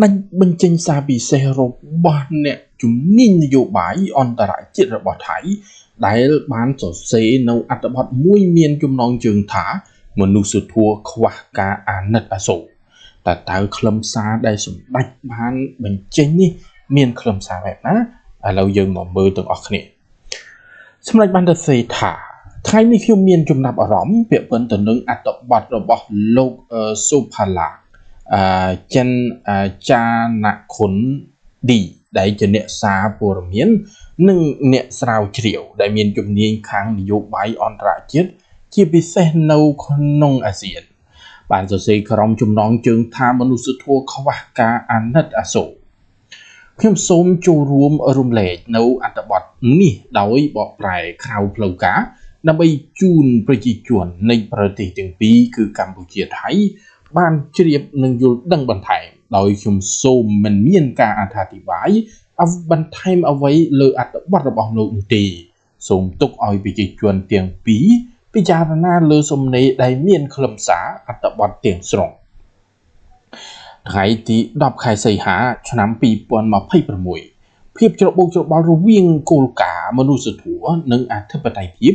ដាច់បញ្ចេញសារពិសេសរបស់អ្នកជំនាញនយោបាយអន្តរជាតិរបស់ថៃ ដែលបានសរសេរនៅអត្ថបទមួយមានចំណងជើងថា មនុស្សធម៌ខ្វះការអាណិតអាសូរតើខ្លឹមសារដែលសម្ដេចបានបញ្ចេញនេះមានខ្លឹមសារបែបណាឥឡូវយើងមកមើលទាំងអស់គ្នាសម្ដេចបានសរសេរថាថ្ងៃនេះខ្ញុំមានចំណាប់អារម្មណ៍ពាក់ព័ន្ធទៅនឹងអត្ថបទរបស់លោកសុផាឡាចិនចានខុនឌីដែលជាអ្នកសារព័ត៌មាននិងអ្នកស្រាវជ្រាវដែលមានជំនាញខាងនយោបាយអន្តរជាតិជាពិសេសនៅក្នុងអាស៊ានបានសរសេរក្រោមចំណងជើងថាមនុស្សធម៌ខ្វះការអាណិតអាសូរខ្ញុំសូមចូលរួមរំលែកនៅអត្ថបទនេះដោយបកប្រែក្រៅផ្លូវការដើម្បីជូនប្រជាជននៃប្រទេសទាំងពីរគឺកម្ពុជាថៃបានជ្រាបនិងយល់ដឹងបន្ថែមដោយខ្ញុំសូមមិនមានការអត្ថាធិប្បាយបន្ថែមអ្វីលើអត្ថបទរបស់លោកនោះទេសូមទុកឲ្យប្រជាជនទាំងពីរពិចារណាលើសំណេរដែលមានខ្លឹមសារអត្ថបទទាំងស្រុងថ្ងៃទី10ខែសីហាឆ្នាំ2026ភាពច្របូកច្របល់រវាងគោលការណ៍មនុស្សធម៌និងអធិបតេយ្យភាព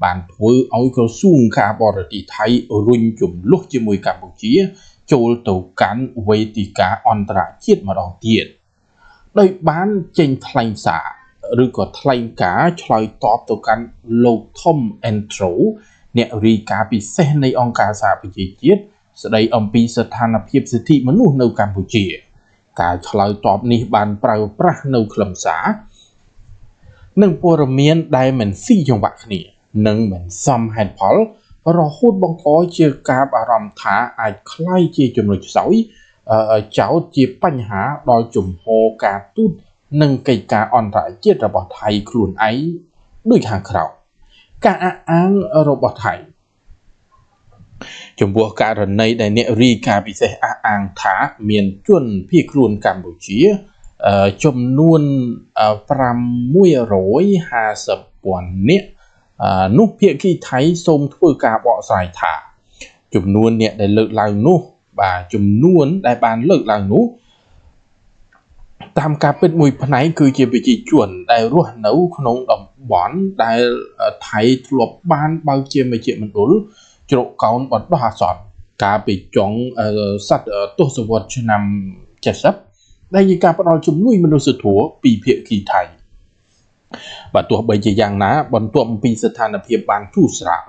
បានធ្វើឲ្យក្រសួងការបរទេសថៃរុញជម្លោះជាមួយកម្ពុជាចូលទៅកាន់វេទិកាអន្តរជាតិម្ដងទៀតដោយបានចេញថ្លែងសារឬក៏ថ្លែងការណ៍ឆ្លើយតបទៅកាន់លោកធំ Entro អ្នករាយការណ៍ពិសេសនៃអង្គការសហប្រជាជាតិស្ដីអំពីស្ថានភាពសិទ្ធិមនុស្សនៅកម្ពុជាការឆ្លើយតបនេះបានប្រើប្រាស់នៅខ្លឹមសារនិងព័ត៌មានដែលមិនស៊ីចង្វាក់គ្នានិងមិនសមហេតុផលរហូតបង្កជាការបារម្ភថាអាចក្លាយជាចំណុចខ្សោយចោទជាបញ្ហាដល់ជំហរការទូតនិងកិច្ចការអន្តរជាតិរបស់ថៃខ្លួនឯងដូចខាងក្រោមការអះអាងរបស់ថៃចំពោះករណីដែលអ្នករាយការណ៍ពិសេសអះអាងថាមានជនភៀសខ្លួនកម្ពុជាចំនួន650,000នាក់នោះភាគីថៃសូមធ្វើការបកស្រាយថាចំនួនអ្នកដែលលើកឡើងនោះបាទចំនួនដែលបានលើកឡើងនោះតាមការពិតមួយផ្នែកគឺជាប្រជាជនដែលរស់នៅក្នុងតំបន់ដែលថៃធ្លាប់បានបើកជាមជ្ឈមណ្ឌលជ្រកកោនបណ្ដោះអាសន្នកាលពីចុងសតទសវត្សរ៍ឆ្នាំ70ដែលជាការផ្ដល់ជំនួយមនុស្សធម៌ពីភាគីថៃបាទទោះបីជាយ៉ាងណាបន្ទាប់ពីស្ថានភាពបានធូរស្រាល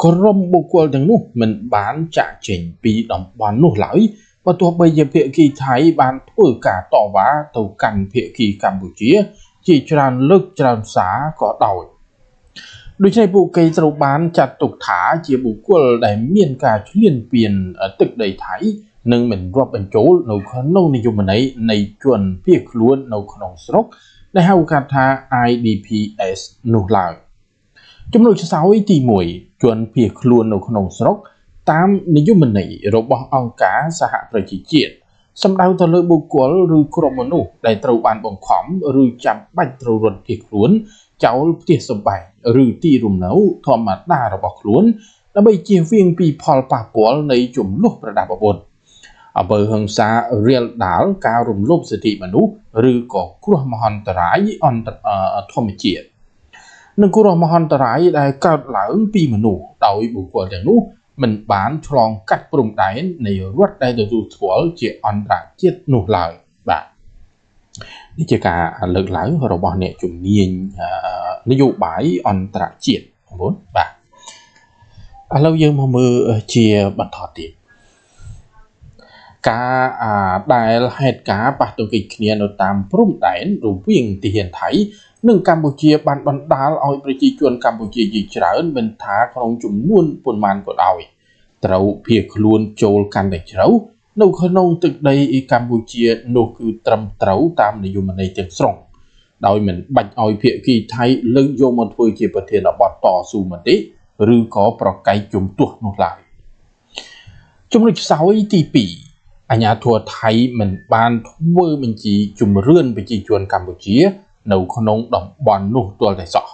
ក្រុមបុគ្គលទាំងនោះមិនបានចាក់ចេញពីតំបន់នោះឡើយបើទោះបីជាភាគីថៃបានធ្វើការតវ៉ាទៅកាន់ភាគីកម្ពុជាជាច្រើនលើកច្រើនសារក៏ដោយដូច្នេះពួកគេត្រូវបានចាត់ទុកថាជាបុគ្គលដែលមានការឈ្លានពានទឹកដីថៃនិងមិនរាប់បញ្ចូលនៅក្នុងនិយមន័យនៃជនភៀសខ្លួននៅក្នុងស្រុកដែលហៅកាត់ថា IDPS នោះឡើយចំណុចខ្សោយទី1ជនភៀសខ្លួននៅក្នុងស្រុកតាមនិយមន័យរបស់អង្គការសហប្រជាជាតិសំដៅទៅលើបុគ្គលឬក្រុមមនុស្សដែលត្រូវបានបង្ខំឬចាំបាច់ត្រូវរត់ភៀសខ្លួនចោលផ្ទះសម្បែងឬទីលំនៅធម្មតារបស់ខ្លួនដើម្បីជៀសវាងពីផលប៉ះពាល់នៃជម្លោះប្រដាប់អាវុធអំពើហិង្សារាលដាលការរំលោភសិទ្ធិមនុស្សឬក៏គ្រោះមហន្តរាយអន្តធម្មជាតិនិងគ្រោះមហន្តរាយដែលកើតឡើងពីមនុស្សដោយបុគ្គលទាំងនោះមិនបានឆ្លងកាត់ព្រំដែននៃរដ្ឋដែលទទួលស្គាល់ជាអន្តរជាតិនោះឡើយបាទនេះជាការលើកឡើងរបស់អ្នកជំនាញនយោបាយអន្តរជាតិបងប្អូនបាទឥឡូវយើងមកមើលជាបន្តទៀតការដែលហេតុការណ៍ប៉ះទង្គិចគ្នានៅតាមព្រំដែនរវាងទាហានថៃនិងកម្ពុជាបានបណ្ដាលឲ្យប្រជាជនកម្ពុជាជាច្រើនមិនថាក្នុងចំនួនប៉ុន្មានក៏ដោយត្រូវភៀសខ្លួនចូលកាន់តែជ្រៅនៅក្នុងទឹកដីកម្ពុជានោះគឺត្រឹមត្រូវតាមនិយមន័យទាំងស្រុងដោយមិនបាច់ឲ្យភាគីថៃលើកយកមកធ្វើជាប្រធានបទតស៊ូមតិឬក៏ប្រកែកជំទាស់នោះឡើយចំណុចខ្សោយទី2អាជ្ញាធរថៃមិនបានធ្វើបញ្ជីជំរឿនប្រជាជនកម្ពុជានៅក្នុងតំបន់នោះទាល់តែសោះ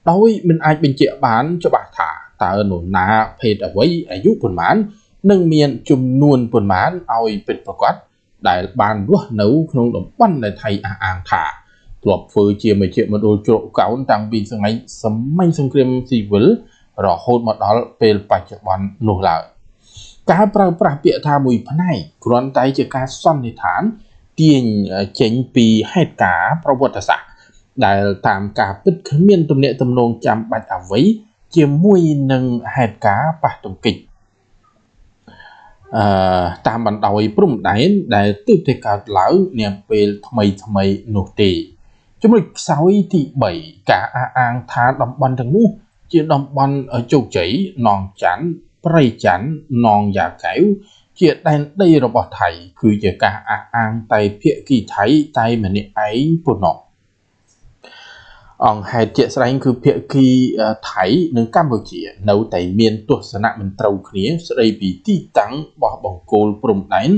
ដោយមិនអាចបញ្ជាក់បានច្បាស់ថាតើនរណាភេទអ្វីអាយុប៉ុន្មាននិងមានចំនួនប៉ុន្មានឲ្យពិតប្រាកដ ដែលបានរស់នៅក្នុងតំបន់ដែលថៃអះអាងថាធ្លាប់ធ្វើជាមជ្ឈមណ្ឌលជ្រកកោនតាំងពីសម័យសម័យសង្គ្រាមស៊ីវិលរហូតមកដល់ពេលបច្ចុប្បន្ននោះឡើយការប្រើប្រាស់ពាក្យថាមួយផ្នែកគ្រាន់តែជាការសន្និដ្ឋានទាញចេញពីហេតុការណ៍ប្រវត្តិសាស្ត្រដែលតាមការពិតគ្មានទំនាក់ទំនងចាំបាច់អ្វីជាមួយនឹងហេតុការណ៍ប៉ះទង្គិចតាមបណ្ដោយព្រំដែនដែលទើបតែកើតឡើងនាពេលថ្មីថ្មីនោះទេចំណុចខ្សោយទី3ការអះអាងថាតំបន់ទាំងនោះជាតំបន់ជោគជ័យនងច័ន្ទព្រៃច័ន្ទនងយ៉ាកែវជាដែនដីរបស់ថៃគឺជាការអះអាងតែភាគីថៃតែម្នាក់ឯងប៉ុណ្ណោះអង្គហេតុជាក់ស្ដែងគឺភាគីថៃនិងកម្ពុជានៅតែមានទស្សនៈមិនត្រូវគ្នាស្ដីពីទីតាំងបោះបង្គោលព្រំដែន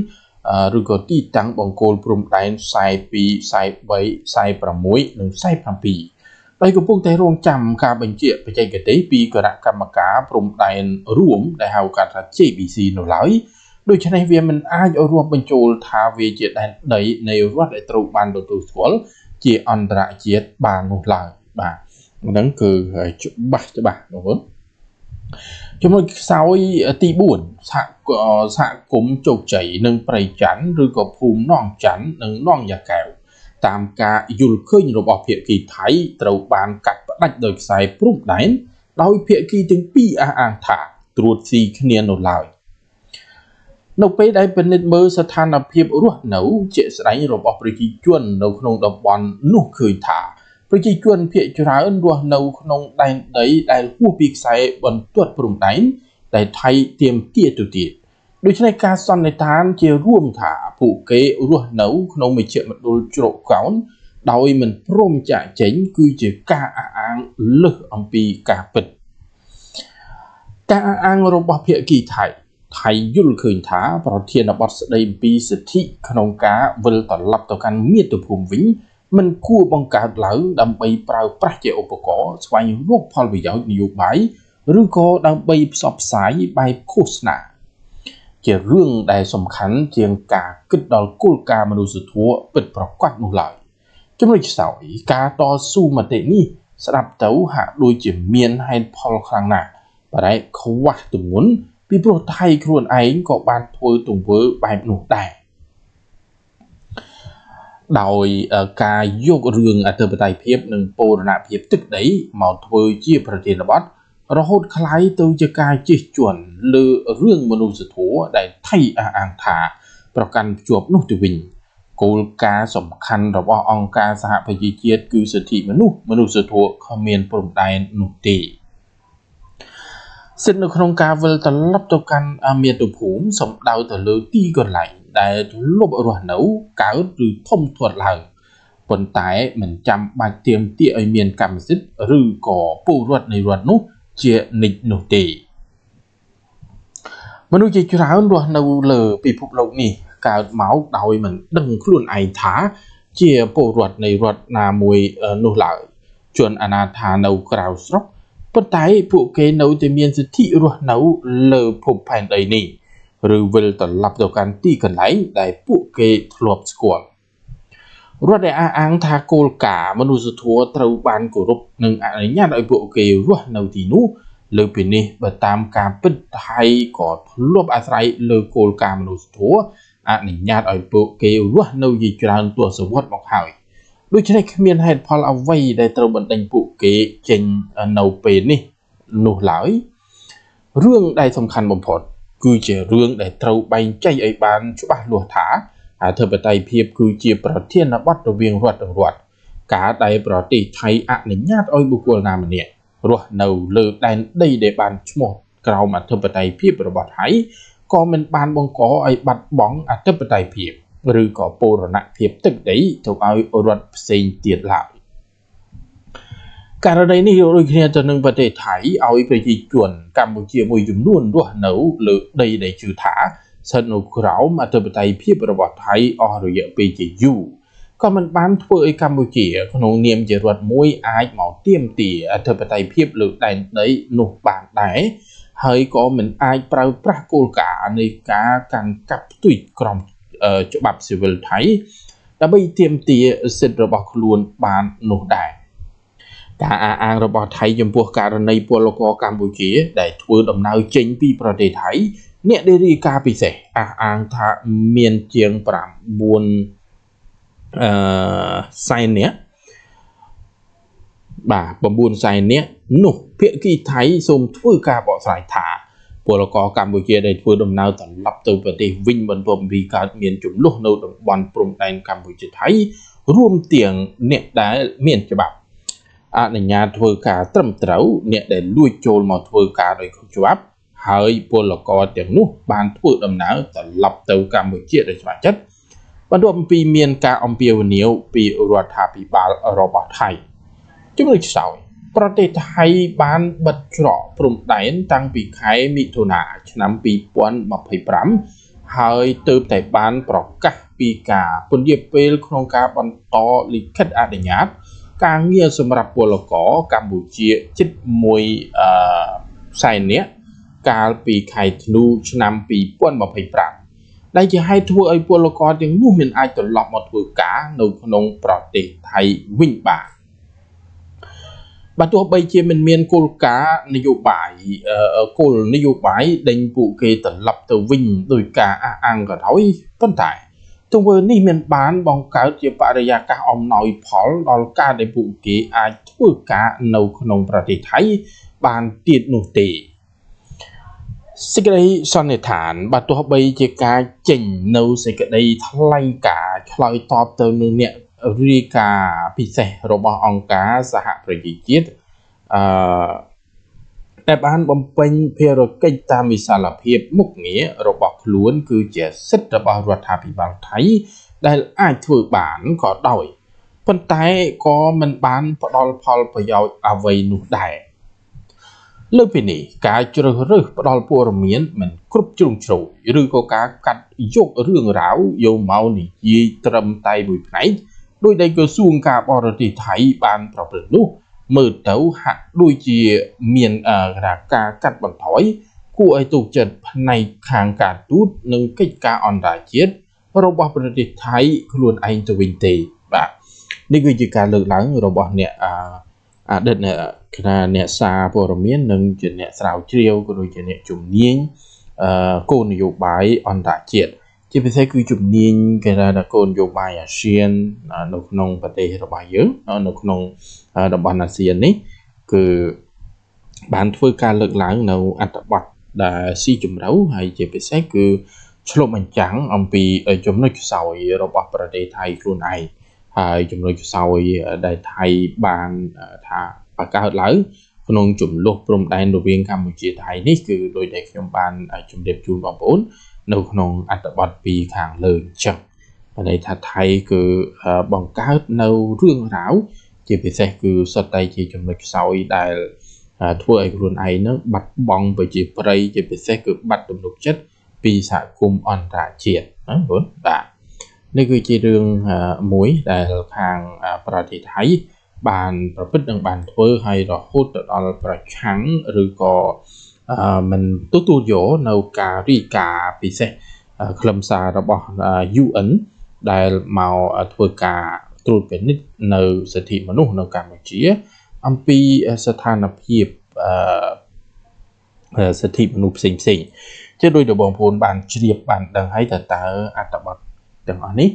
ឬក៏ទីតាំងបង្គោលព្រំដែន42 43 46និង47ដោយកំពុងតែរងចាំការបញ្ជាបច្ចេកទេសពីគណៈកម្មការព្រំដែនរួមដែលហៅកាត់ថា JBC នោះឡើយដូច្នេះវាមិនអាចរាប់បញ្ចូលថាវាជាដែនដីនៃរដ្ឋដែលត្រូវបានទទួលស្គាល់ជាអន្តរជាតិបាននោះឡើយបាទហ្នឹងគឺច្បាស់ច្បាស់បងប្អូនចំណុចខ្សោយទី4សហគមន៍ជោគជ័យនិងព្រៃច័ន្ទឬក៏ភូមិនងច័ន្ទនិងនងយ៉ាកែវតាមការយល់ឃើញរបស់ភាគីថៃត្រូវបានកាត់ផ្តាច់ដោយខ្សែព្រំដែនដោយភាគីទាំងពីរអះអាងថាត្រួតស៊ីគ្នានោះឡើយនៅពេលដែលពិនិត្យមើលស្ថានភាពរស់នៅជាក់ស្ដែងរបស់ប្រជាជននៅក្នុងតំបន់នោះឃើញថាប្រជាជនភាគច្រើនរស់នៅក្នុងដែនដីដែលហួសពីខ្សែបន្ទាត់ព្រំដែនដែលថៃទាមទារទៅទៀតដូច្នេះការសន្និដ្ឋានជារួមថាពួកគេរស់នៅក្នុងមជ្ឈមណ្ឌលជ្រកកោនដោយមិនព្រមចាកចេញគឺជាការអះអាងលើសអំពីការពិតការអះអាងរបស់ភាគីថៃថៃយល់ឃើញថាប្រធានបទស្ដីអំពីសិទ្ធិក្នុងការវិលត្រឡប់ទៅកាន់មាតុភូមិវិញមិនគួរបង្កើតឡើងដើម្បីប្រើប្រាស់ជាឧបករណ៍ស្វែងរកផលប្រយោជន៍នយោបាយឬក៏ដើម្បីផ្សព្វផ្សាយបែបឃោសនាជារឿងដែលសំខាន់ជាងការគិតដល់គោលការណ៍មនុស្សធម៌ពិតប្រាកដនោះឡើយចំណុចខ្សោយការតស៊ូមតិនេះស្ដាប់ទៅហាក់ដូចជាមានហេតុផលខ្លាំងណាស់ប៉ុន្តែខ្វះទម្ងន់ពីព្រោះថៃខ្លួនឯងក៏បានធ្វើទង្វើបែបនោះដែរដោយការយករឿងអធិបតេយ្យភាពនិងបូរណភាពទឹកដីមកធ្វើជាប្រធានបទរហូតក្លាយទៅជាការជិះជាន់លើរឿងមនុស្សធម៌ដែលថៃអះអាងថាប្រកាន់ភ្ជាប់នោះទៅវិញគោលការណ៍សំខាន់របស់អង្គការសហប្រជាជាតិគឺសិទ្ធិមនុស្សមនុស្សធម៌គ្មានព្រំដែននោះទេសិទ្ធិនៅក្នុងការវិលត្រឡប់ទៅកាន់មាតុភូមិសំដៅទៅលើទីកន្លែងដែលធ្លាប់រស់នៅកើតឬធំធាត់ឡើងប៉ុន្តែមិនចាំបាច់ទាមទារឲ្យមានកម្មសិទ្ធិឬក៏ពលរដ្ឋនៃរដ្ឋនោះជានិច្ចនោះទេមនុស្សជាច្រើនរស់នៅលើពិភពលោកនេះកើតមកដោយមិនដឹងខ្លួនឯងថាជាពលរដ្ឋនៃរដ្ឋណាមួយនោះឡើយជនអនាថានៅក្រៅស្រុកប៉ុន្តែពួកគេនៅតែមានសិទ្ធិរស់នៅលើភពផែនដីនេះឬវិលត្រឡប់ទៅកាន់ទីកន្លែងដែលពួកគេធ្លាប់ស្គាល់រដ្ឋដែលអះអាងថាគោលការណ៍មនុស្សធម៌ត្រូវបានគោរពនិងអនុញ្ញាតឲ្យពួកគេរស់នៅទីនោះលើពីនេះបើតាមការពិតថៃក៏ធ្លាប់អាស្រ័យលើគោលការណ៍មនុស្សធម៌អនុញ្ញាតឲ្យពួកគេរស់នៅជាច្រើនទសវត្សរ៍មកហើយដូច្នេះគ្មានហេតុផលអ្វីដែលត្រូវបណ្ដេញពួកគេចេញនៅពេលនេះនោះឡើយរឿងដែលសំខាន់បំផុតគឺជារឿងដែលត្រូវបែងចែកឲ្យបានច្បាស់លាស់ថាអធិបតេយ្យភាពគឺជាប្រធានបទរវាងរដ្ឋនិងរដ្ឋការដែលប្រទេសថៃអនុញ្ញាតឲ្យបុគ្គលណាម្នាក់រស់នៅលើដែនដីដែលបានឈ្មោះក្រោមអធិបតេយ្យភាពរបស់ថៃក៏មិនបានបង្កឲ្យបាត់បង់អធិបតេយ្យភាពឬក៏បូរណភាពទឹកដីទៅឲ្យរដ្ឋផ្សេងទៀតឡើយករណីនេះដូចគ្នាទៅនឹងប្រទេសថៃឲ្យប្រជាជនកម្ពុជាមួយចំនួនរស់នៅលើដីដែលជឿថាស្ថិតនៅក្រោមអធិបតេយ្យភាពរបស់ថៃអស់រយៈពេលជាយូរក៏មិនបានធ្វើឲ្យកម្ពុជាក្នុងនាមជារដ្ឋមួយអាចមកទាមទារអធិបតេយ្យភាពលើដែនដីនោះបានដែរហើយក៏មិនអាចប្រើប្រាស់គោលការណ៍នៃការកាន់កាប់ផ្ទុយក្រម ច្បាប់ស៊ីវិលថៃដើម្បីទាមទារសិទ្ធិរបស់ខ្លួនបាននោះដែរ។ ការអះអាងរបស់ថៃចំពោះករណីពលករកម្ពុជាដែលធ្វើដំណើរចេញពីប្រទេសថៃ អ្នកដែលរាយការណ៍ពិសេសអះអាងថាមានជាង9សែននាក់ បាទ9សែននាក់នោះ ភាគីថៃសូមធ្វើការបកស្រាយថា ពលករកម្ពុជាដែលធ្វើដំណើរត្រឡប់ទៅប្រទេសវិញបន្ទាប់ពីកើតមានជម្លោះនៅតំបន់ព្រំដែនកម្ពុជាថៃ រួមទាំងអ្នកដែលមានច្បាប់អនុញ្ញាតធ្វើការត្រឹមត្រូវ អ្នកដែលលួចចូលមកធ្វើការដោយខុសច្បាប់ ហើយពលករទាំងនោះបានធ្វើដំណើរត្រឡប់ទៅកម្ពុជាដោយស្ម័គ្រចិត្ត បន្ទាប់ពីមានការអំពាវនាវពីរដ្ឋាភិបាលរបស់ថៃ។ ចំណុចខ្សោយ ប្រទេសថៃបានបិទច្រកព្រំដែនតាំងពីខែមិថុនាឆ្នាំ2025 ហើយទើបតែបានប្រកាសពីការពន្យាពេលក្នុងការបន្តលិខិតអនុញ្ញាតការងារសម្រាប់ពលករកម្ពុជាជិត1សែននាក់ កាលពីខែធ្នូឆ្នាំ2025 ដែលជាហេតុធ្វើឲ្យពលករទាំងនោះមិនអាចត្រឡប់មកធ្វើការនៅក្នុងប្រទេសថៃវិញបាន។ បើទោះបីជាមិនមានគោលការណ៍នយោបាយគោលនយោបាយដេញពួកគេត្រឡប់ទៅវិញដោយការអះអាងក៏ដោយ ប៉ុន្តែទង្វើនេះមានបានបង្កើតជាបរិយាកាសអំណោយផលដល់ការដែលពួកគេអាចធ្វើការនៅក្នុងប្រទេសថៃបានទៀតនោះទេ។ សេចក្តីសន្និដ្ឋាន បើទោះបីជាការចេញនៅសេចក្តីថ្លែងការណ៍ឆ្លើយតបទៅនឹងអ្នករាយការណ៍ពិសេសរបស់អង្គការសហប្រជាជាតិអឺដែលបានបំពេញភារកិច្ចតាមវិសាលភាពមុខងាររបស់ខ្លួន គឺជាសិទ្ធិរបស់រដ្ឋាភិបាលថៃដែលអាចធ្វើបានក៏ដោយ ប៉ុន្តែក៏មិនបានផ្ដល់ផលប្រយោជន៍អ្វីនោះដែរ។ លើពីនេះ ការជ្រើសរើសផ្ដល់ព័ត៌មានមិនគ្រប់ជ្រុងជ្រោយ ឬក៏ការកាត់យករឿងរ៉ាវយកមកនិយាយត្រឹមតែមួយផ្នែក ដោយដែលក្រសួងការបរទេសថៃបានប្រព្រឹត្តនោះ មើលទៅហាក់ដូចជាមានការកាត់បន្ថយគួរឲ្យទុកចិត្តផ្នែកខាងការទូតនិងកិច្ចការអន្តរជាតិរបស់ប្រទេសថៃខ្លួនឯងទៅវិញទេ។ បាទ នេះគឺជាការលើកឡើងរបស់អ្នកអតីតអ្នកគណៈអ្នកសារព័ត៌មាន និងជាអ្នកស្រាវជ្រាវ ក៏ដូចជាអ្នកជំនាញគោលនយោបាយអន្តរជាតិ ជាពិសេសគឺជំនាញគេថាគោលនយោបាយអាស៊ាននៅក្នុងប្រទេសរបស់យើង នៅក្នុងតំបន់អាស៊ាននេះ គឺបានធ្វើការលើកឡើងនៅអត្ថបទដែលស៊ីជម្រៅ ហើយជាពិសេសគឺឆ្លុះបញ្ចាំងអំពីចំណុចខ្សោយរបស់ប្រទេសថៃខ្លួនឯង ហើយចំណុចខ្សោយដែលថៃបានថាបង្កើតឡើងក្នុងចំនួនព្រំដែនរវាងកម្ពុជាថៃនេះ គឺដោយដែលខ្ញុំបានជម្រាបជូនបងប្អូននៅក្នុងអត្ថបទពីខាងលើ។ អញ្ចឹងបានន័យថាថៃគឺបង្កើតនៅរឿងរ៉ាវ ជាពិសេសគឺសុទ្ធតែជាចំណុចខ្សោយដែលធ្វើឲ្យខ្លួនឯងនឹងបាត់បង់ប្រជាប្រិយ ជាពិសេសគឺបាត់ទំនុកចិត្តពីសហគមន៍អន្តរជាតិណាបងប្អូន។ បាទ នេះគឺជារឿងមួយដែលខាងប្រទេសថៃបានប្រព្រឹត្តនិងបានធ្វើឲ្យរហូតទៅដល់ប្រឆាំង ឬក៏មិនទទួលយកនៅការរាយការណ៍ពិសេសខ្លឹមសាររបស់ UN ដែលមកធ្វើការត្រួតពិនិត្យនៅសិទ្ធិមនុស្សនៅកម្ពុជា អំពីស្ថានភាពសិទ្ធិមនុស្សផ្សេងផ្សេង ជាដោយដែលបងប្អូនបានជ្រាបបានដឹងហើយ តើតើអត្ថបទទាំងអស់នេះ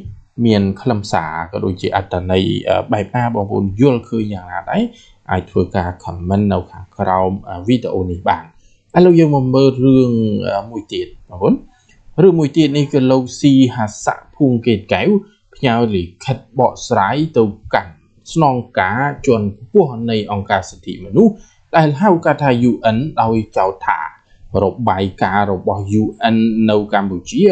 មានខ្លឹមសារក៏ដូចជាអត្ថន័យបែបណា បងប្អូនយល់ឃើញយ៉ាងណាដែរ អាចធ្វើការ comment នៅខាងក្រោមវីដេអូនេះបាន។ ឥឡូវយើងមកមើលរឿងមួយទៀតបងប្អូន។ រឿងមួយទៀតនេះគឺលោកស៊ីហាស័កភួងកេតកែវផ្ញើលិខិតបកស្រាយទៅកាន់ស្នងការជាន់ខ្ពស់នៃអង្គការសិទ្ធិមនុស្សដែលហៅកាត់ថា UN ដោយចោទថារបាយការណ៍របស់ UN នៅកម្ពុជា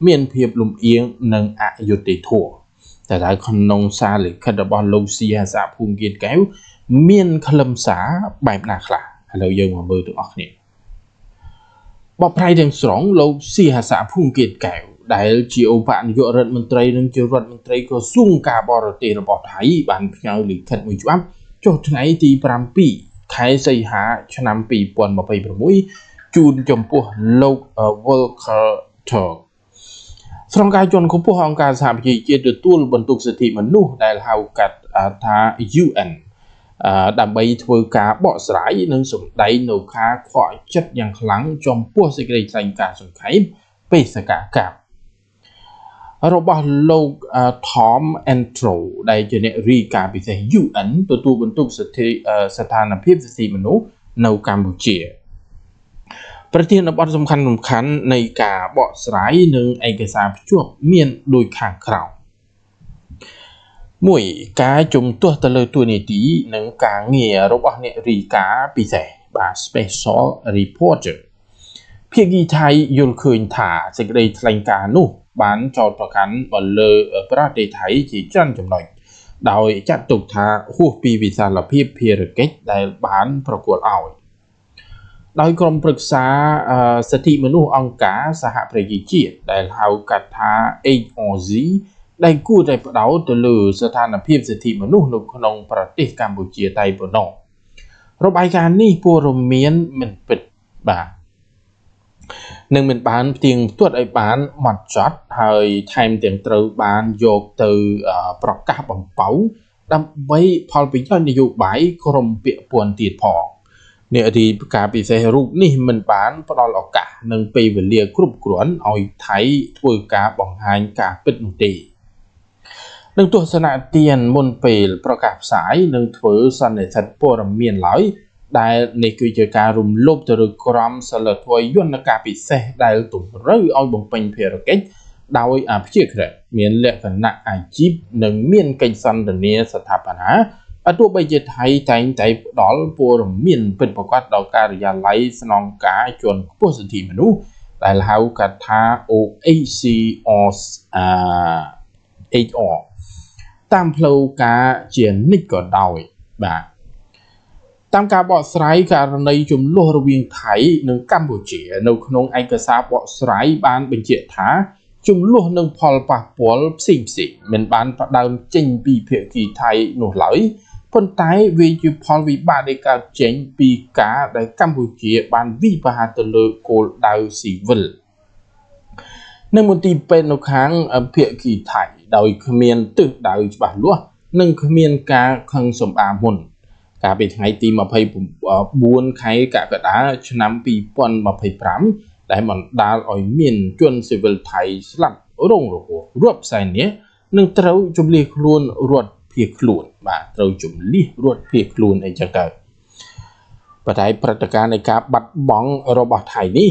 មានភាពលំអៀងនិងអយុត្តិធម៌។ តែតើក្នុងសារលិខិតរបស់លោកស៊ីហាសាភូមិគៀតកែវមានខ្លឹមសារបែបណាខ្លះ ឥឡូវយើងមកមើលទាំងអស់គ្នា។ បបប្រៃទាំងស្រុង លោកស៊ីហាសាភូមិគៀតកែវ ដែលជាឧបនាយករដ្ឋមន្ត្រីនិងជារដ្ឋមន្ត្រីក្រសួងការបរទេសរបស់ថៃ បានផ្ញើលិខិតមួយច្បាប់ចុះថ្ងៃទី7ខែសីហាឆ្នាំ2026 ជូនចំពោះលោក Volker Turk ស្នងការជាន់ខ្ពស់អង្គការសហប្រជាជាតិទទួលបន្ទុកសិទ្ធិមនុស្សដែលហៅកាត់ថា UN ដើម្បីធ្វើការបកស្រាយនិងសម្ដែងនៅការខកចិត្តយ៉ាងខ្លាំងចំពោះសេចក្តីថ្លែងការណ៍សង្ខេបបេសកកម្មរបស់លោក Tom Andrew ដែលជាអ្នករាយការណ៍ពិសេស UN ទទួលបន្ទុកសិទ្ធិស្ថានភាពសិទ្ធិមនុស្សនៅកម្ពុជា។ ប្រធានបទសំខាន់សំខាន់នៃការបកស្រាយនិងឯកសារភ្ជាប់មានដូចខាងក្រោម1ការជំទាស់ទៅលើតួនាទីនិងការងាររបស់អ្នករាយការណ៍ពិសេសបាទ Special Reporter ភាគីថៃយល់ឃើញថាសេចក្តីថ្លែងការណ៍នោះបានចោទប្រកាន់មកលើប្រទេសថៃជាច្រើនចំណុចដោយចាត់ទុកថាហួសពីវិសាលភាពភារកិច្ចដែលបានប្រគល់ឲ្យដោយក្រុមប្រឹក្សាសិទ្ធិមនុស្សអង្គការសហប្រជាជាតិដែលហៅកាត់ថា HRC ដែលគួរតែផ្ដោតទៅលើស្ថានភាពសិទ្ធិមនុស្សនៅក្នុងប្រទេសកម្ពុជាតែប៉ុណ្ណោះរបាយការណ៍នេះព័ត៌មានមិនពិតបាទនឹងមិនបានផ្ទៀងផ្ទាត់ឲ្យបានម៉ត់ចត់ហើយថែមទាំងត្រូវបានយកទៅប្រកាសបំពៅដើម្បីផលប្រយោជន៍នយោបាយក្រុមពាក់ព័ន្ធទៀតផងអ្នករាយការណ៍ពិសេសរូបនេះមិនបានផ្ដល់ឱកាសនិងពេលវេលាគ្រប់គ្រាន់ឲ្យថៃធ្វើការបង្ហាញការពិតនោះទេនឹងទស្សនទានមុនពេលប្រកាសផ្សាយនិងធ្វើសន្និសីទព័ត៌មានឡើយដែលនេះគឺជាការរំលោភទៅលើក្រមសីលធម៌យន្តការពិសេសដែលតម្រូវឲ្យបំពេញភារកិច្ចដោយអព្យាក្រឹតមានលក្ខណៈអាជីពនិងមានកិច្ចសន្ទនាស្ថាបនាទោះបីជាថៃតែងតែផ្ដល់ព័ត៌មានពិតប្រាកដដល់ការិយាល័យស្នងការជាន់ខ្ពស់សិទ្ធិមនុស្សដែលហៅកាត់ថា OHCR HR តាមផ្លូវការជានិច្ចក៏ដោយបាទតាមការបកស្រាយករណីចំនួនរវាងថៃនិងកម្ពុជានៅក្នុងឯកសារបកស្រាយបានបញ្ជាក់ថាចំនួននិងផលប៉ះពាល់ផ្សេងផ្សេងមិនបានផ្ដើមចេញពីភាគីថៃនោះឡើយប៉ុន្តែវាជាផលវិបាកដែលកើតចេញពីការដែលកម្ពុជាបានវិបហាទៅលើគោលដៅស៊ីវិលនិងមន្ទីរពេទ្យនៅខាងភាគីថៃដោយគ្មានទិសដៅច្បាស់លាស់និងគ្មានការខឹងសម្បាមុនកាលពីថ្ងៃទី24ខែកក្កដាឆ្នាំ2025ដែលបណ្ដាលឲ្យមានជនស៊ីវិលថៃស្លាប់រងរបួសរាប់សែននាក់និងត្រូវជម្លៀសខ្លួនរត់ភៀសខ្លួនបាទត្រូវជម្លៀសរត់ភៀសខ្លួនអីចឹងទៅប៉ុន្តែព្រឹត្តិការណ៍នៃការបាត់បង់របស់ថៃនេះ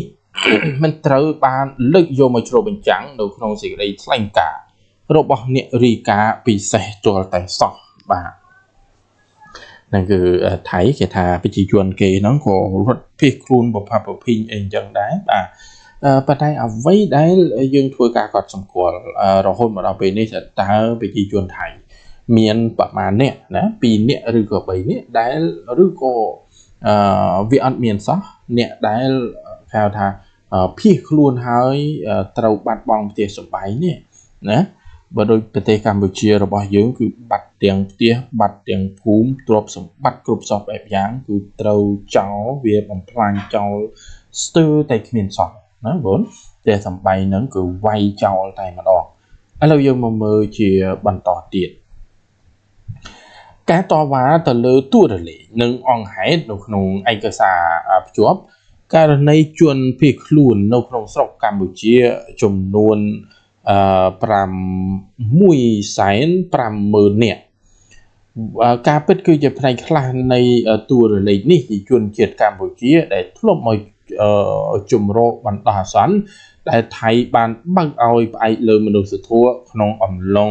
មិនត្រូវបានលើកយកមកជ្រុះបញ្ចាំងនៅក្នុងសេចក្តីថ្លែងការណ៍របស់អ្នករាយការណ៍ពិសេសទាល់តែសោះបាទนั่นคือไทยគេថាប្រជាជនគេហ្នឹងក៏រត់ភៀសខ្លួនបផាប់ប្រភីងអីចឹងដែរបាទប៉ុន្តែអ្វីដែលយើងធ្វើការកត់សម្គាល់រហូតមកដល់ពេលនេះតើប្រជាជនថៃមានប្រមាណអ្នកណា2នាក់ឬក៏3នាក់ដែលឬក៏វាអត់មានសោះអ្នកដែលគេហៅថាភៀសខ្លួនហើយត្រូវបាត់បង់ផ្ទះសម្បែងនេះណាបើដូចប្រទេសកម្ពុជារបស់យើងគឺបាត់ទាំងផ្ទះបាត់ទាំងភូមិទ្រព្យសម្បត្តិគ្រប់សពបែបយ៉ាងគឺត្រូវចោលវាបំផ្លាញចោលស្ទើរតែគ្មានសោះណាបងផ្ទះសម្បែងហ្នឹងគឺវាយចោលតែម្ដងឥឡូវយើងមកមើលជាបន្តទៀតការតវ៉ាទៅលើតួរលេខនិងអង្គហេតុនៅក្នុងឯកសារភ្ជាប់ករណីជនភៀសខ្លួននៅក្នុងស្រុកកម្ពុជាចំនួន650,000នាក់ការពិតគឺជាផ្នែកខ្លះនៃតួរលេខនេះជាជនជាតិកម្ពុជាដែលធ្លាប់មកជំរកបណ្ដោះអាសន្នដែលថៃបានបើកឲ្យផ្អែកលើមនុស្សធម៌ក្នុងអំឡុង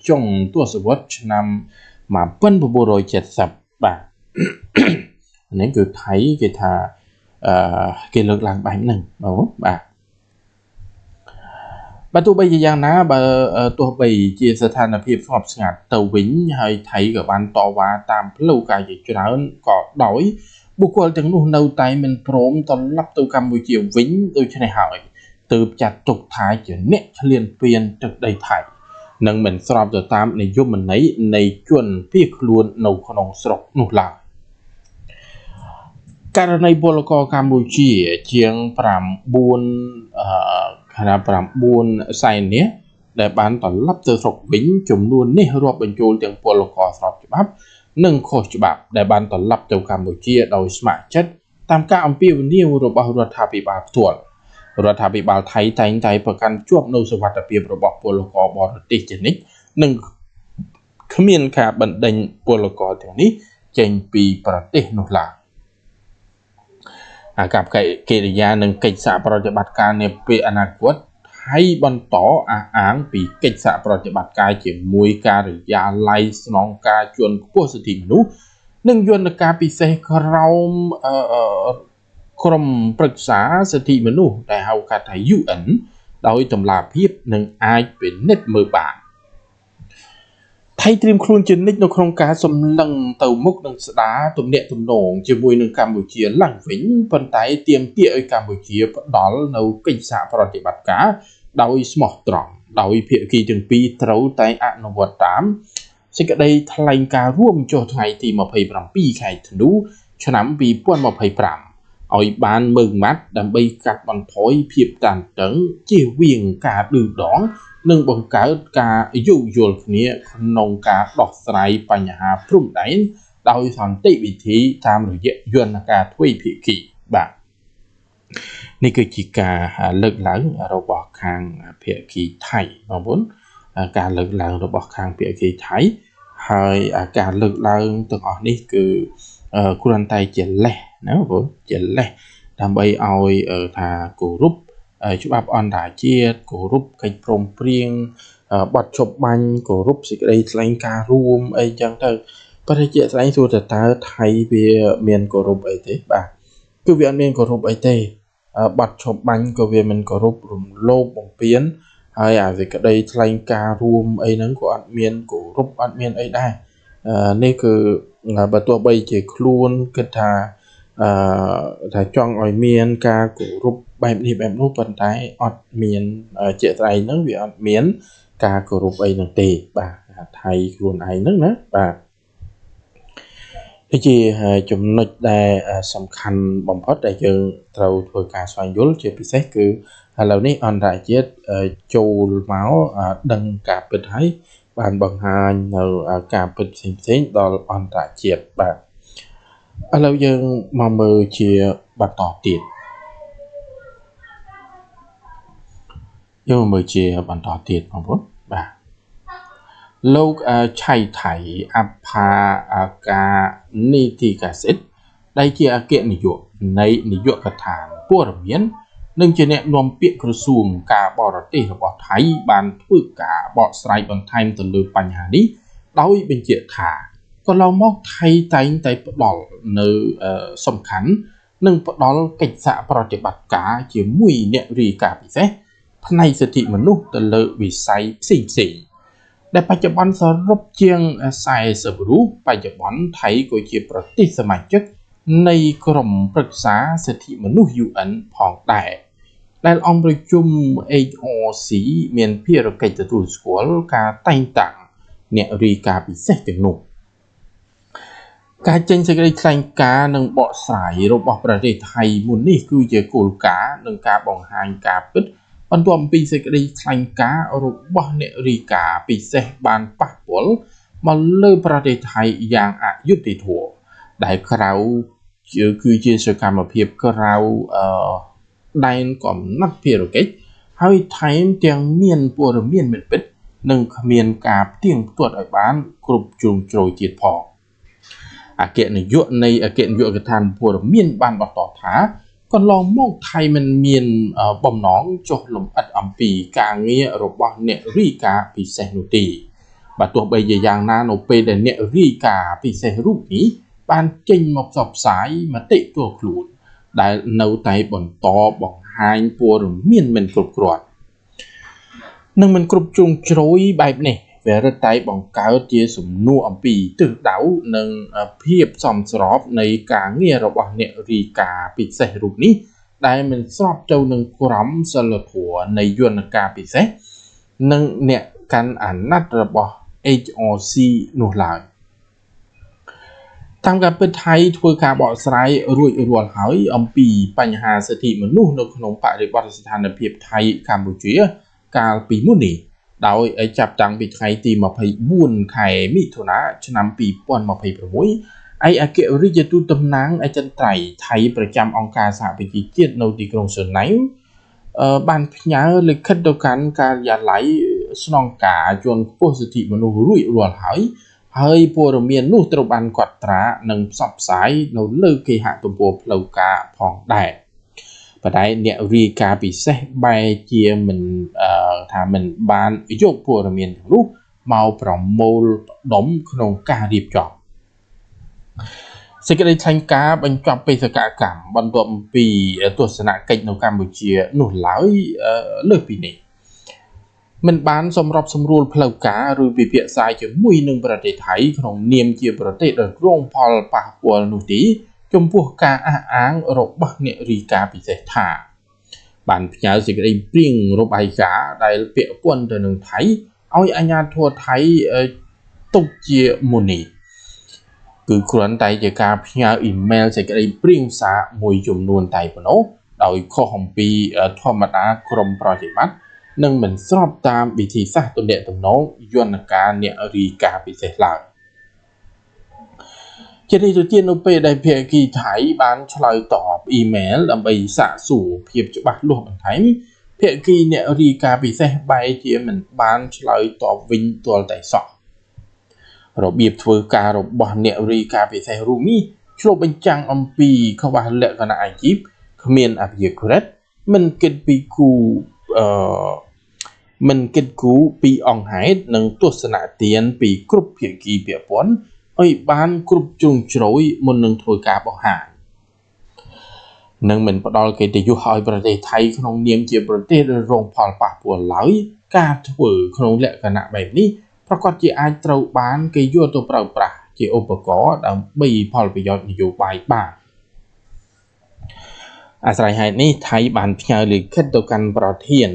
ចុងទសវត្សរ៍ឆ្នាំ1970បាទនេះគឺថៃគេថាគេលើកឡើងបែបហ្នឹងបងបាទបើទោះបីជាយ៉ាងណាបើទោះបីជាស្ថានភាពស្ងប់ស្ងាត់ទៅវិញហើយថៃក៏បានតវ៉ាតាមផ្លូវការជាច្រើនក៏ដោយបុគ្គលទាំងនោះនៅតែមិនព្រមត្រឡប់ទៅកម្ពុជាវិញដូច្នេះហើយទើបចាត់ទុកថាជាអ្នកឈ្លានពានទឹកដីថៃនិងមិនស្របទៅតាមនិយមន័យនៃជនភៀសខ្លួននៅក្នុងស្រុកនោះឡើយករណីពលករកម្ពុជាជាង9 9សែននាក់ដែលបានត្រឡប់ទៅស្រុកវិញចំនួននេះរាប់បញ្ចូលទាំងពលករស្របច្បាប់និងខុសច្បាប់ដែលបានត្រឡប់ទៅកម្ពុជាដោយស្ម័គ្រចិត្តតាមការអំពាវនាវរបស់រដ្ឋាភិបាលផ្ទាល់រដ្ឋាភិបាលថៃតែងតែប្រកាន់ជាប់នូវសុវត្ថិភាពរបស់ពលករបរទេសជានិច្ចនិងគ្មានការបណ្ដេញពលករទាំងនេះចេញពីប្រទេសនោះឡើយអាកប្បកិរិយានិងកិច្ចសហប្រតិបត្តិការនាពេលអនាគតថៃបន្តអះអាងពីកិច្ចសហប្រតិបត្តិការជាមួយការិយាល័យស្នងការជាន់ខ្ពស់សិទ្ធិមនុស្សនិងយន្តការពិសេសក្រោមក្រុមប្រឹក្សាសិទ្ធិមនុស្សដែលហៅកាត់ថា UN ដោយតម្លាភាពនិងអាចពិនិត្យមើលបានថៃត្រៀមខ្លួនជានិច្ចនៅក្នុងការសម្លឹងទៅមុខនឹងស្ដារទំនាក់ទំនងជាមួយនឹងកម្ពុជាឡើងវិញប៉ុន្តែទាមទារឲ្យកម្ពុជាផ្ដល់នូវកិច្ចសហប្រតិបត្តិការដោយស្មោះត្រង់ដោយភាគីទាំងពីរត្រូវតែអនុវត្តតាមសេចក្តីថ្លែងការណ៍រួមចុះថ្ងៃទី27ខែធ្នូឆ្នាំ2025ឲ្យបានម៉ឺងម៉ាត់ដើម្បីកាត់បន្ថយភាពតានតឹងជៀសវាងការឌឺដងនិងបង្កើតការយោគយល់គ្នាក្នុងការដោះស្រាយបញ្ហាព្រំដែនដោយសន្តិវិធីតាមរយៈយន្តការទ្វេភាគីបាទនេះគឺជាការលើកឡើងរបស់ខាងភាគីថៃបងប្អូនការលើកឡើងរបស់ខាងភាគីថៃហើយការលើកឡើងទាំងអស់នេះគឺគ្រាន់តែជាលេសណាបងប្អូនជាលេសដើម្បីឲ្យថាគោរពច្បាប់អន្តរជាតិគោរពកិច្ចព្រមព្រៀងបទឈប់បាញ់គោរពសេចក្តីថ្លែងការណ៍រួមអីចឹងទៅប៉ុន្តែជាក់ស្ដែងសួរតើថៃវាមានគោរពអីទេបាទគឺវាអត់មានគោរពអីទេបទឈប់បាញ់ក៏វាមិនគោរពរំលោភបំពានហើយអាសេចក្តីថ្លែងការណ៍រួមអីហ្នឹងក៏អត់មានគោរពអត់មានអីដែរនេះគឺបើទោះបីជាខ្លួនគិតថាថាចង់ឲ្យមានការគោរពបែបនេះបែបនោះប៉ុន្តែអត់មានជាក់ស្ដែងហ្នឹងវាអត់មានការគោរពអីហ្នឹងទេបាទថៃខ្លួនឯងហ្នឹងណាបាទនេះជាចំណុចដែលសំខាន់បំផុតដែលយើងត្រូវធ្វើការស្វែងយល់ជាពិសេសគឺឥឡូវនេះអន្តរជាតិចូលមកដឹងការពិតហើយបានបង្ហាញនៅការពិតផ្សេងៗដល់អន្តរជាតិបាទឥឡូវយើងមកមើលជាបន្តទៀតយើងមើលជាបន្តទៀតបងប្អូនបាទលោកឆៃថៃអផាកានីតិកាសិទ្ធដែលជាអគ្គនាយកនៃនាយកដ្ឋានព័ត៌មាននិងជាអ្នកនាំពាក្យក្រសួងការបរទេសរបស់ថៃបានធ្វើការបកស្រាយបន្ថែមទៅលើបញ្ហានេះដោយបញ្ជាក់ថាកន្លងមកថៃតែងតែផ្ដល់នៅសំខាន់និងផ្ដល់កិច្ចសហប្រតិបត្តិការជាមួយអ្នករាយការណ៍ពិសេសផ្នែកសិទ្ធិមនុស្សទៅលើវិស័យផ្សេងៗដែលបច្ចុប្បន្នសរុបជាង40រូបបច្ចុប្បន្នថៃក៏ជាប្រទេសសមាជិកនៃក្រុមប្រឹក្សាសិទ្ធិមនុស្ស UN ផងដែរដែលអង្គប្រជុំ HRC មានភារកិច្ចទទួលស្គាល់ការតែងតាំងអ្នករាយការណ៍ពិសេសទាំងនោះការចេញសេចក្តីថ្លែងការណ៍និងបកស្រាយរបស់ប្រទេសថៃមុននេះគឺជាគោលការណ៍និងការបង្ហាញការពិតបន្ទាប់ពីសេចក្តីថ្លែងការណ៍របស់អ្នករាយការណ៍ពិសេសបានប៉ះពាល់មកលើប្រទេសថៃយ៉ាងអយុត្តិធម៌ដែលក្រៅគឺជាសកម្មភាពក្រៅដែនកំណត់ភារកិច្ចហើយថែមទាំងមានព័ត៌មានមិនពិតនិងគ្មានការផ្ទៀងផ្ទាត់ឲ្យបានគ្រប់ជ្រុងជ្រោយទៀតផងអគ្គនាយកនៃអគ្គនាយកដ្ឋានព័ត៌មានបានបន្តថាកន្លងមកថៃមិនមានបំណងចុះលម្អិតអំពីការងាររបស់អ្នករាយការណ៍ពិសេសនោះទេបើទោះបីជាយ៉ាងណានៅពេលដែលអ្នករាយការណ៍ពិសេសរូបនេះបានចេញមកផ្សព្វផ្សាយមតិផ្ទាល់ខ្លួនដែលនៅតែបន្តបង្ហាញព័ត៌មានមិនគ្រប់គ្រាន់និងមិនគ្រប់ជ្រុងជ្រោយបែបនេះវារឹតតែបង្កើតជាសំណួរអំពីទិសដៅនិងភាពសមស្របនៃការងាររបស់អ្នករាយការណ៍ពិសេសរូបនេះដែលមិនស្របទៅនឹងក្រមសីលធម៌នៃយន្តការពិសេសនិងអ្នកកាន់អាណត្តិរបស់ HRC នោះឡើយ តាមការពិតថៃធ្វើការបកស្រាយរួចរាល់ហើយអំពីបញ្ហាសិទ្ធិមនុស្សនៅក្នុងបរិបទស្ថានភាពថៃកម្ពុជាកាលពីមុននេះដោយចាប់តាំងពីថ្ងៃទី24ខែមិថុនាឆ្នាំ2026ឯកអគ្គរដ្ឋទូតតំណាងអចិន្ត្រៃយ៍ថៃប្រចាំអង្គការសហប្រជាជាតិនៅទីក្រុងហ្សឺណែវបានផ្ញើលិខិតទៅកាន់ការិយាល័យស្នងការជាន់ខ្ពស់សិទ្ធិមនុស្សរួចរាល់ហើយហើយព័ត៌មាននោះត្រូវបានកត់ត្រានិងផ្សព្វផ្សាយនៅលើគេហទំព័រផ្លូវការផងដែរប៉ុន្តែអ្នករាយការណ៍ពិសេសបែរជាមិនថាមិនបានយកព័ត៌មានទាំងនោះមកប្រមូលផ្ដុំក្នុងការរៀបចំសេចក្តីថ្លែងការណ៍បញ្ចប់បេសកកម្មបន្ទាប់ពីទស្សនកិច្ចនៅកម្ពុជានោះឡើយលើសពីនេះមិនបានសម្របសម្រួលផ្លូវការឬពិភាក្សាជាមួយនឹងប្រទេសថៃក្នុងនាមជាប្រទេសដែលរងផលប៉ះពាល់នោះទេចំពោះការអះអាងរបស់អ្នករាយការណ៍ពិសេសថាបានផ្ញើសេចក្តីព្រាងរបាយការណ៍ដែលពាក់ព័ន្ធទៅនឹងថៃឲ្យអាជ្ញាធរថៃទុកជាមុននេះគឺគ្រាន់តែជាការផ្ញើអ៊ីមែលសេចក្តីព្រាងសារមួយចំនួនតែប៉ុណ្ណោះដោយខុសអំពីធម្មតាក្រមប្រតិបត្តិនិងមិនស្របតាមវិធីសាស្ត្រទំនាក់ទំនងយន្តការអ្នករាយការណ៍ពិសេសឡើយជានេះទៅទៀតនៅពេលដែលភាគីថៃបានឆ្លើយតបអ៊ីមែលដើម្បីសាកសួរភាពច្បាស់លាស់បន្ថែមភាគីអ្នករាយការណ៍ពិសេសបែរជាមិនបានឆ្លើយតបវិញទាល់តែសោះរបៀបធ្វើការរបស់អ្នករាយការណ៍ពិសេសរូបនេះឆ្លុះបញ្ចាំងអំពីខ្វះលក្ខណៈអាជីពគ្មានអព្យាក្រឹតមិនគិតពីគូមិនគិតគូរពីអង្គហេតុនិងទស្សនទានពីគ្រប់ភាគីពាក់ព័ន្ធឲ្យបានគ្រប់ជ្រុងជ្រោយមុននឹងធ្វើការបង្ហាញនិងមិនផ្ដល់កិត្តិយសឲ្យប្រទេសថៃក្នុងនាមជាប្រទេសដែលរងផលប៉ះពាល់ឡើយការធ្វើក្នុងលក្ខណៈបែបនេះប្រកាសជាអាចត្រូវបានគេយកទៅប្រើប្រាស់ជាឧបករណ៍ដើម្បីផលប្រយោជន៍នយោបាយបានអាស្រ័យហេតុនេះថៃបានផ្ញើលិខិតទៅកាន់ប្រធាន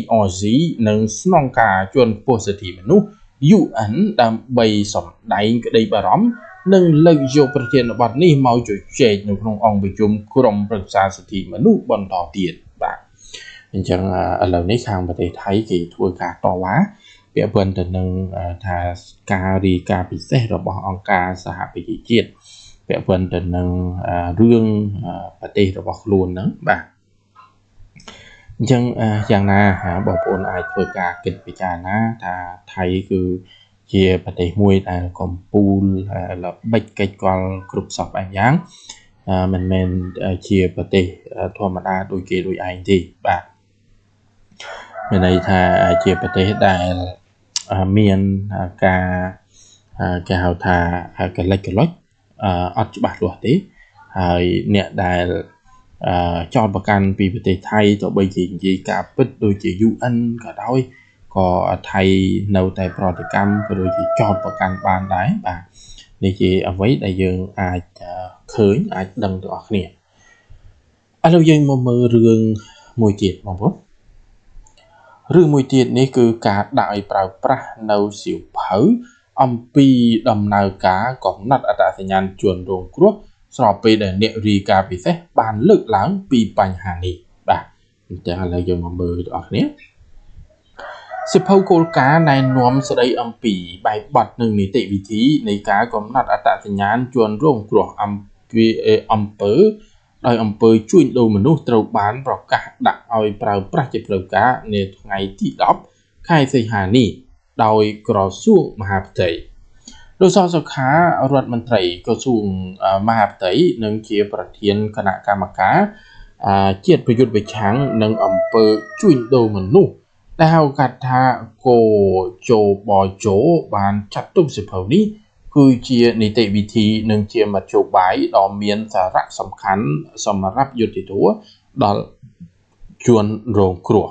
HRC និងស្នងការជាន់ខ្ពស់សិទ្ធិមនុស្ស UN ដើម្បីសម្ដែងក្តីបារម្ភនិងលើកយកប្រធានបទនេះមកជជែកនៅក្នុងអង្គប្រជុំក្រុមប្រឹក្សាសិទ្ធិមនុស្សបន្តទៀតបាទអញ្ចឹងឥឡូវនេះខាងប្រទេសថៃគេធ្វើការតវ៉ាពាក់ព័ន្ធទៅនឹងថាការរាយការណ៍ពិសេសរបស់អង្គការសហប្រជាជាតិពាក់ព័ន្ធទៅនឹងរឿងប្រទេសរបស់ខ្លួនហ្នឹងបាទអញ្ចឹងយ៉ាងណាបងប្អូនអាចធ្វើការគិតពិចារណាថាថៃគឺជាប្រទេសមួយដែលកំពូលល្បិចកិច្ចកលគ្រប់សពបែបយ៉ាងមិនមែនជាប្រទេសធម្មតាដូចគេដូចឯងទេបាទមានន័យថាជាប្រទេសដែលមានការគេហៅថាកលិចកលុចអត់ច្បាស់លាស់ទេហើយអ្នកដែលចោទប្រកាន់ពីប្រទេសថៃទោះបីជានិយាយការពិតដូចជា UN ក៏ដោយក៏ថៃនៅតែប្រតិកម្មក៏ដូចជាចោទប្រកាន់បានដែរបាទនេះជាអ្វីដែលយើងអាចឃើញអាចដឹងទាំងអស់គ្នាឥឡូវយើងមកមើលរឿងមួយទៀតបងប្អូនរឿងមួយទៀតនេះគឺការដាក់ឲ្យប្រើប្រាស់នៅសៀវភៅអំពីដំណើរការកំណត់អត្តសញ្ញាណជនរងគ្រោះស្របពេលដែលអ្នករាយការណ៍ពិសេសបានលើកឡើងពីបញ្ហានេះបាទអញ្ចឹងឥឡូវយើងមកមើលទាំងអស់គ្នាសៀវភៅគោលការណ៍ណែនាំស្ដីអំពីបែបបទនិងនីតិវិធីនៃការកំណត់អត្តសញ្ញាណជនរងគ្រោះអំពើដោយអំពើជួញដូរមនុស្សត្រូវបានប្រកាសដាក់ឲ្យប្រើប្រាស់ជាផ្លូវការនៅថ្ងៃទី10ខែសីហានេះដោយក្រសួងមហាផ្ទៃលោកសសុខារដ្ឋមន្ត្រីក្រសួងមហាផ្ទៃនិងជាប្រធានគណៈកម្មការជាតិប្រយុទ្ធប្រឆាំងនឹងអំពើជួញដូរមនុស្សដែលហៅកាត់ថាគជបជបានចាត់ទុកសៀវភៅនេះគឺជានីតិវិធីនិងជាមធ្យោបាយដ៏មានសារៈសំខាន់សម្រាប់យុត្តិធម៌ដល់ជនរងគ្រោះ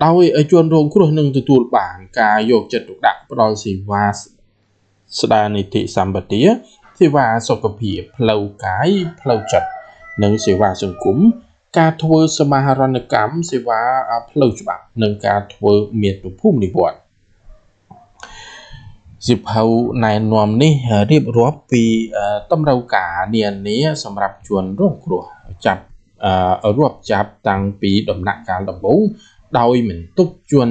ដោយជនរងគ្រោះនឹងទទួលបានការយកចិត្តទុកដាក់ផ្ដល់សេវាស្ដារនីតិសម្បទាសេវាសុខភាពផ្លូវកាយផ្លូវចិត្តនិងសេវាសង្គមការធ្វើសមាហរណកម្មសេវាផ្លូវច្បាប់និងការធ្វើមាតុភូមិនិវត្តន៍ សៀវភៅណែនាំនេះរៀបរាប់ពីតម្រូវការនានាសម្រាប់ជនរងគ្រោះចាប់រាប់ចាប់តាំងពីដំណាក់កាលដំបូងដោយមិនទុកជន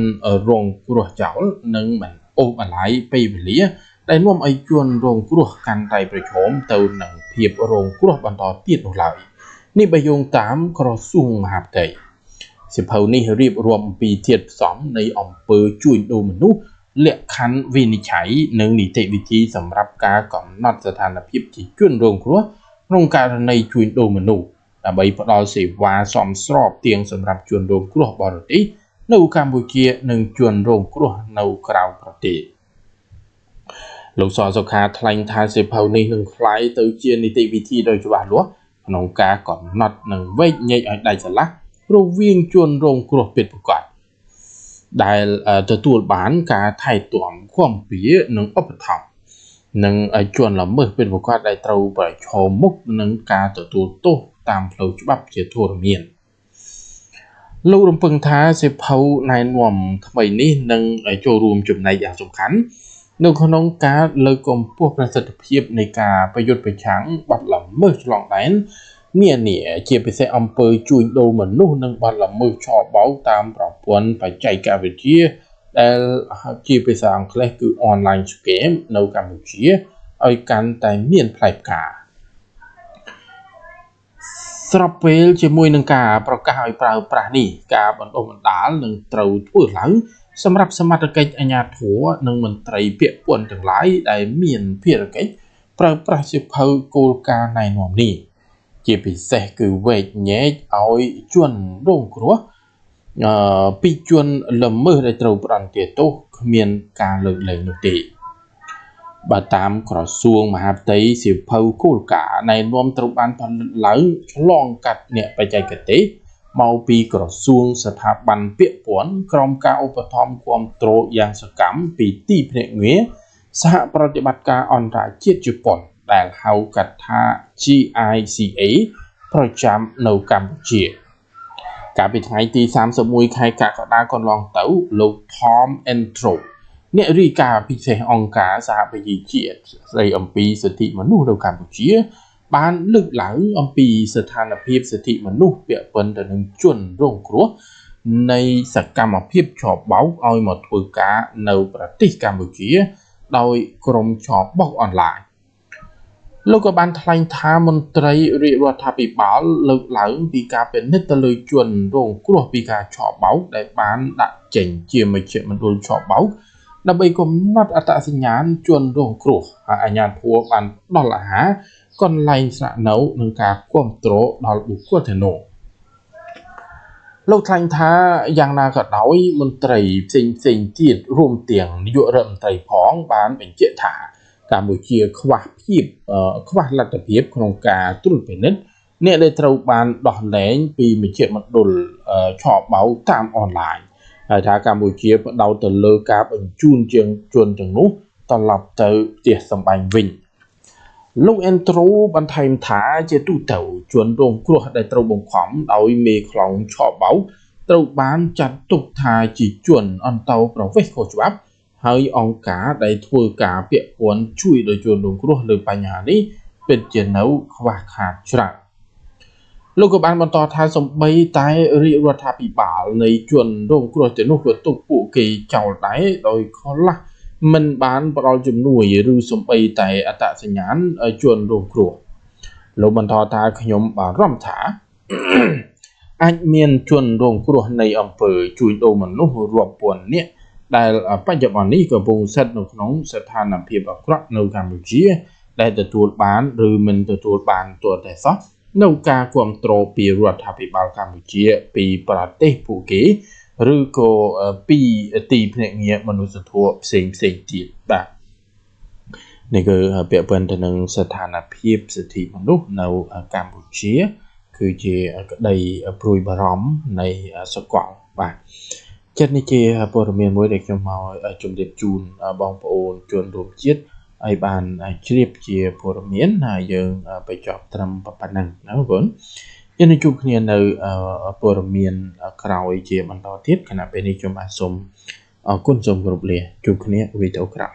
រងគ្រោះចោលនិងមិនអូសបន្លាយពេលវេលាដែលនាំឲ្យជនរងគ្រោះកាន់តែប្រឈមទៅនឹងភាពរងគ្រោះបន្តទៀតនោះឡើយនេះបើយោងតាមក្រសួងមហាផ្ទៃសៀវភៅនេះរៀបរាប់អំពីធាតុផ្សំនៃអំពើជួញដូរមនុស្សលក្ខខណ្ឌវិនិច្ឆ័យនិងនីតិវិធីសម្រាប់ការកំណត់ស្ថានភាពជាជនរងគ្រោះក្នុងករណីជួញដូរមនុស្សដើម្បីផ្ដល់សេវាសមស្របទៀងសម្រាប់ជនរងគ្រោះបរទេសនៅកម្ពុជានិងជនរងគ្រោះនៅក្រៅប្រទេសលោកសសុខាថ្លែងថាសៀវភៅនេះនឹងក្លាយទៅជានីតិវិធីដ៏ច្បាស់លាស់ក្នុងការកំណត់និងវែកញែកឲ្យដាច់ស្រឡះរវាងជនរងគ្រោះពិតប្រាកដដែលទទួលបានការថែទាំគាំពារនិងឧបត្ថម្ភនិងជនល្មើសពិតប្រាកដដែលត្រូវប្រឈមមុខនឹងការទទួលទោសតាមផ្លូវច្បាប់ជាធរមានលោករំពឹងថាសៀវភៅណែនាំថ្មីនេះនឹងចូលរួមចំណែកយ៉ាងសំខាន់នៅក្នុងការលើកកម្ពស់ប្រសិទ្ធភាពនៃការប្រយុទ្ធប្រឆាំងបទល្មើសឆ្លងដែននានាជាពិសេសអំពើជួញដូរមនុស្សនិងបទល្មើសឆបោកតាមប្រព័ន្ធបច្ចេកវិទ្យាដែលជាភាសាអង់គ្លេសគឺ online scam នៅកម្ពុជាឲ្យកាន់តែមានផ្លែផ្កាស្របពេលជាមួយនឹងការប្រកាសឲ្យប្រើប្រាស់នេះការបណ្ដុះបណ្ដាលនឹងត្រូវធ្វើឡើងសម្រាប់សមត្ថកិច្ចអាជ្ញាធរនិងមន្ត្រីពាក់ព័ន្ធទាំងឡាយដែលមានភារកិច្ចប្រើប្រាស់សៀវភៅគោលការណ៍ណែនាំនេះជាពិសេសគឺវែកញែកឲ្យជនរងគ្រោះពីជនល្មើសដែលត្រូវផ្ដន្ទាទោសគ្មានការលើកលែងនោះទេបើតាមក្រសួងមហាផ្ទៃសៀវភៅគោលការណ៍ណែនាំត្រូវបានផលិតឡើងឆ្លងកាត់អ្នកបច្ចេកទេសមកពីក្រសួងស្ថាប័នពាក់ព័ន្ធក្រោមការឧបត្ថម្ភគាំទ្រយ៉ាងសកម្មពីទីភ្នាក់ងារសហប្រតិបត្តិការអន្តរជាតិជប៉ុនដែលហៅកាត់ថា GICA ប្រចាំនៅកម្ពុជាកាលពីថ្ងៃទី31ខែកក្កដាកន្លងទៅលោក Tom Entro អ្នករាយការណ៍ពិសេសអង្គការសហប្រជាជាតិស្ដីអំពីសិទ្ធិមនុស្សនៅកម្ពុជាបានលើកឡើងអំពីស្ថានភាពសិទ្ធិមនុស្សពាក់ព័ន្ធទៅនឹងជនរងគ្រោះនៃសកម្មភាពឆបោកឲ្យមកធ្វើការនៅប្រទេសកម្ពុជាដោយក្រុមឆបោកអនឡាញលោកក៏បានថ្លែងថាមន្ត្រីរាជរដ្ឋាភិបាលលើកឡើងពីការពិនិត្យទៅលើជនរងគ្រោះពីការឆបោកដែលបានដាក់ចេញជាមជ្ឈមណ្ឌលឆបោកដើម្បីកំណត់អត្តសញ្ញាណជនរងគ្រោះហើយអាជ្ញាធរបានផ្ដល់អាហារកន្លែងស្នាក់នៅនិងការគាំទ្រដល់បុគ្គលទាំងនោះលោកថ្លែងថាយ៉ាងណាក៏ដោយមន្ត្រីផ្សេងផ្សេងទៀតរួមទាំងនាយករដ្ឋមន្ត្រីផងបានបញ្ជាក់ថាកម្ពុជាខ្វះលទ្ធភាពក្នុងការត្រួតពិនិត្យអ្នកដែលត្រូវបានដោះលែងពីមជ្ឈមណ្ឌលឆបោកតាមអនឡាញហើយថាកម្ពុជាផ្ដោតទៅលើការបញ្ជូនជាងជនទាំងនោះត្រឡប់ទៅផ្ទះសម្បែងវិញលោក Entro បន្ថែមថាជាទូទៅជនរងគ្រោះដែលត្រូវបង្ខំដោយមេខ្លោងឆបោកត្រូវបានចាត់ទុកថាជាជនអន្តោប្រវេសន៍ខុសច្បាប់ហើយអង្គការដែលធ្វើការពាក់ព័ន្ធជួយដល់ជនរងគ្រោះលើបញ្ហានេះពិតជានៅខ្វះខាតច្រើនលោកក៏បានបន្តថាសំបីតែរាជរដ្ឋាភិបាលនៃជនរងគ្រោះទាំងនោះក៏ទុកពួកគេចោលដែរដោយខ្លះមិនបានផ្ដល់ជំនួយឬសំបីតែអត្តសញ្ញាណជនរងគ្រោះលោកបន្តថាខ្ញុំបារម្ភថាអាចមានជនរងគ្រោះនៃអំពើជួញដូរមនុស្សរាប់ពាន់នាក់ដែលបច្ចុប្បន្ននេះកំពុងស្ថិតនៅក្នុងស្ថានភាពអាក្រក់នៅកម្ពុជាដែលទទួលបានឬមិនទទួលបានទាល់តែសោះនៅការគ្រប់គ្រងពីរដ្ឋាភិបាលកម្ពុជាពីប្រទេសពួកគេឬក៏ពីទីភ្នាក់ងារមនុស្សធម៌ផ្សេងផ្សេងទៀតបាទនេះគឺពាក់ព័ន្ធទៅនឹងស្ថានភាពសិទ្ធិមនុស្សនៅកម្ពុជាគឺជាក្តីព្រួយបារម្ភនៃសកលបាទចិត្តនេះជាព័ត៌មានមួយដែលខ្ញុំមកជម្រាបជូនបងប្អូនជនរួមជាតិឲ្យបានជ្រាបជាព័ត៌មានហើយយើងបញ្ចប់ត្រឹមប៉ុណ្ណឹងណាបងប្អូនយើងនឹងជួបគ្នានៅព័ត៌មានក្រោយជាបន្តទៀតខណៈពេលនេះខ្ញុំបាទសូមអរគុណសូមគោរពលាជួបគ្នាវីដេអូក្រោយ